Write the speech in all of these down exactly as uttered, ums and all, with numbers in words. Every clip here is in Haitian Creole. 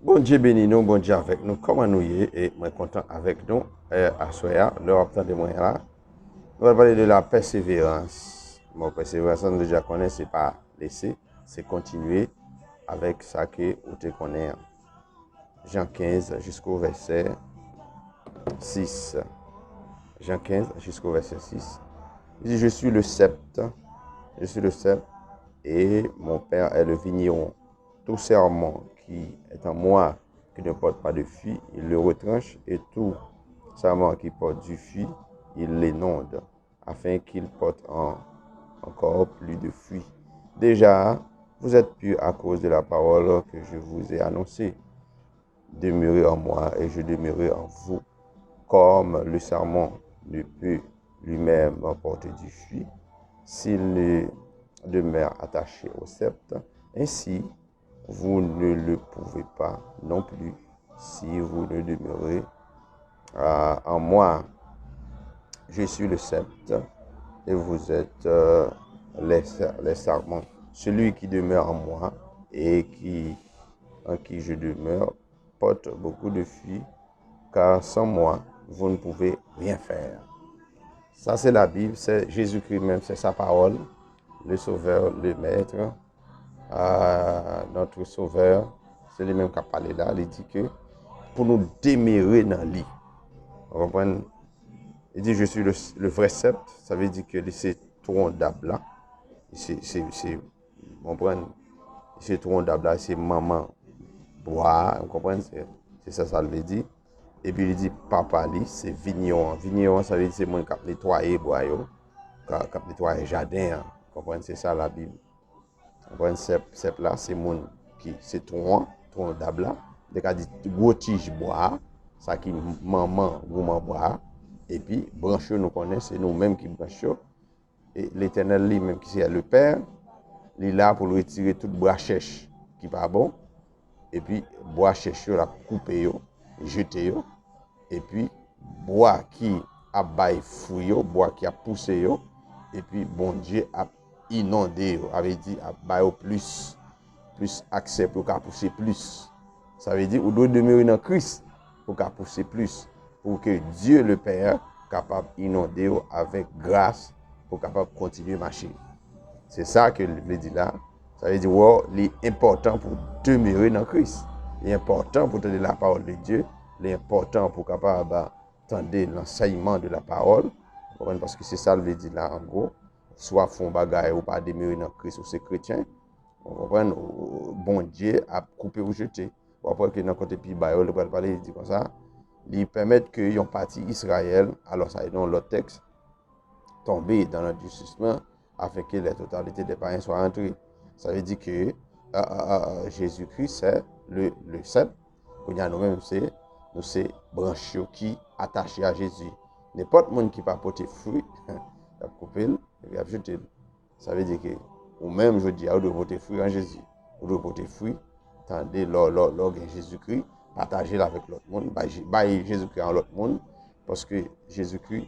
Bondye beni nou, Bondye avèk nou. Kòman nou ye? E mwen kontan avèk nou, e, aswè a, lè w ap tande mwen la. Nou pral pale de la pèseverans. Bon, pèseverans, nou deja konnen, se pa lese, se kontinye avèk sa ke ou te konnen an. Jan kenz, jusqu'au verset six. Jan kenz, jusqu'au verset six. Il dit, je suis le cep, je suis le cep, et mon Père est le vigneron. Tout sarment qui est en moi, qui ne porte pas de fruit, il le retranche, et tout sarment qui porte du fruit, il l'inonde, afin qu'il porte en, encore plus de fruits. Déjà, vous êtes purs à cause de la parole que je vous ai annoncée. Demeurez en moi et je demeurerai en vous. Comme le sarment ne peut lui-même porter du fruit s'il ne demeure attaché au cep, ainsi vous ne le pouvez pas non plus si vous ne demeurez, euh, en moi. Je suis le cep et vous êtes, euh, les, les sarments. Celui qui demeure en moi et qui, en qui je demeure porte beaucoup de fruits, car sans moi, vous ne pouvez rien faire. Sa se Labib, se Jezikri menm, se sa pawòl, le Sauveur, le Maître, euh, notre Sauveur, se li menm k ap pale la, li di ke pou nou demere nan li. Ou konprann? Li di, je suis le, le vrai cep, sa vle di ke li se twon dab la. Se, se, se, ou konprann? Se twon dab la, se manman bwa a, ou konprann? Se, se sa sa vle di. Epi li di papa li, se vigneron an. Vigneron an, sa vle di se moun k ap netwaye bwa yo, k ap, k ap netwaye jaden an. Ou konprann? Se sa Labib. Ou konprann? Sèp, sèp la, se moun ki, se twon an, twon dab la. Li ka di gwo tij bwa a, sa ki manman gouman bwa a. Epi branch yo, nou konnen, se nou menm ki branch yo. E Letènèl li menm ki se le Pè, li la pou l retire tout bwa chèch ki pa bon, epi bwa chèch yo, l ap koupe yo, jete yo, epi bwa ki ap bay fwi yo, bwa ki ap pouse yo, epi Bondye ap inonde yo, sa vle di ap ba yo plis, plis aksè pou yo ka pouse plis. Sa vle di ou dwe demere nan Kris pou w ka pouse plis, pou ke Dye le Pè kapab inonde w avèk gras pou w kapab kontinye mache. Se sa ke l vle di la. Sa vle di, wè, li enpòtan pou w demere nan Kris. Li enpòtan pou w tande la parole de Dieu. Li enpòtan pou w kapab tande l'enseignement de la parole. Ou konprann? Paske se sa l vle di la, an gwo. Si w ap fè yon bagay, ou pa demere nan Kris, ou se kretyen. Ou konprann? Ou, Bondye ap koupe ou jete. W ap wè ke nan kote pi ba yo, li pral pale, li di konsa, li pèmèt ke yon pati Izrayèl, alò sa e nan yon lòt tèks, tombe dans l'endurcissement, afin que la totalité des païens soit entrée. Sa vle di ke, euh, euh, euh, Jezikri se le, le cep. Kounye a nou menm se, nou se branch yo ki atache a Jezi. Nenpòt moun ki pa pote fwi, y ap koupe l, epi y ap jete l. Sa vle di ke ou menm jodi a, ou dwe pote fwi an Jezi. Ou dwe pote fwi, tande, lè w, lè w, lè w gen Jezikri, pataje l avèk lòt moun, bay, Je- bay Jezikri a yon lòt moun, paske Jezikri,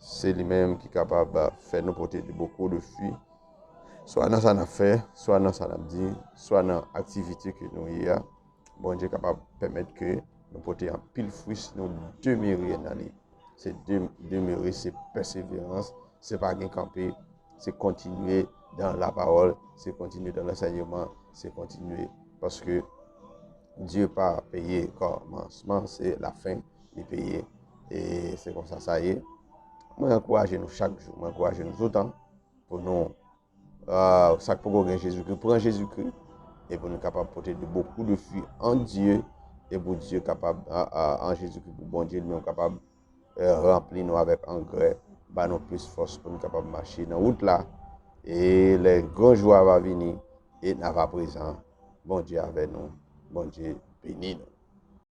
se li menm ki kapab, euh, fè nou pote de, beaucoup de fruits, swa nan sa n ap fè, swa nan sa n ap di, swa nan aktivite ke nou ye a. Bondye kapab pèmèt ke nou pote anpil fwi si nou demere nan li. Se de- demere, se pèseverans, se pa gen kanpe, se kontinye dans la parole, se kontinye dans l'enseignement, se kontinye, paske Dye pa peye kòmansman, se lafen li peye. E se konsa sa ye. Mwen ankouraje nou chak jou, mwen ankouraje nou toutan pou nou, euh, sa k poko gen Jezikri, pran Jezikri, e pou nou kapab pote de beaucoup de fruits en Dieu, e pou Dye kapab, euh, euh, an Jezikri, pou Bondye li menm kapab, euh, ranpli nou avèk angrè, ba nou plis fòs pou nou kapab mache nan wout la. E le gran jou a va vini, e n ava prezan. Bondye avè nou. Bondye beni nou.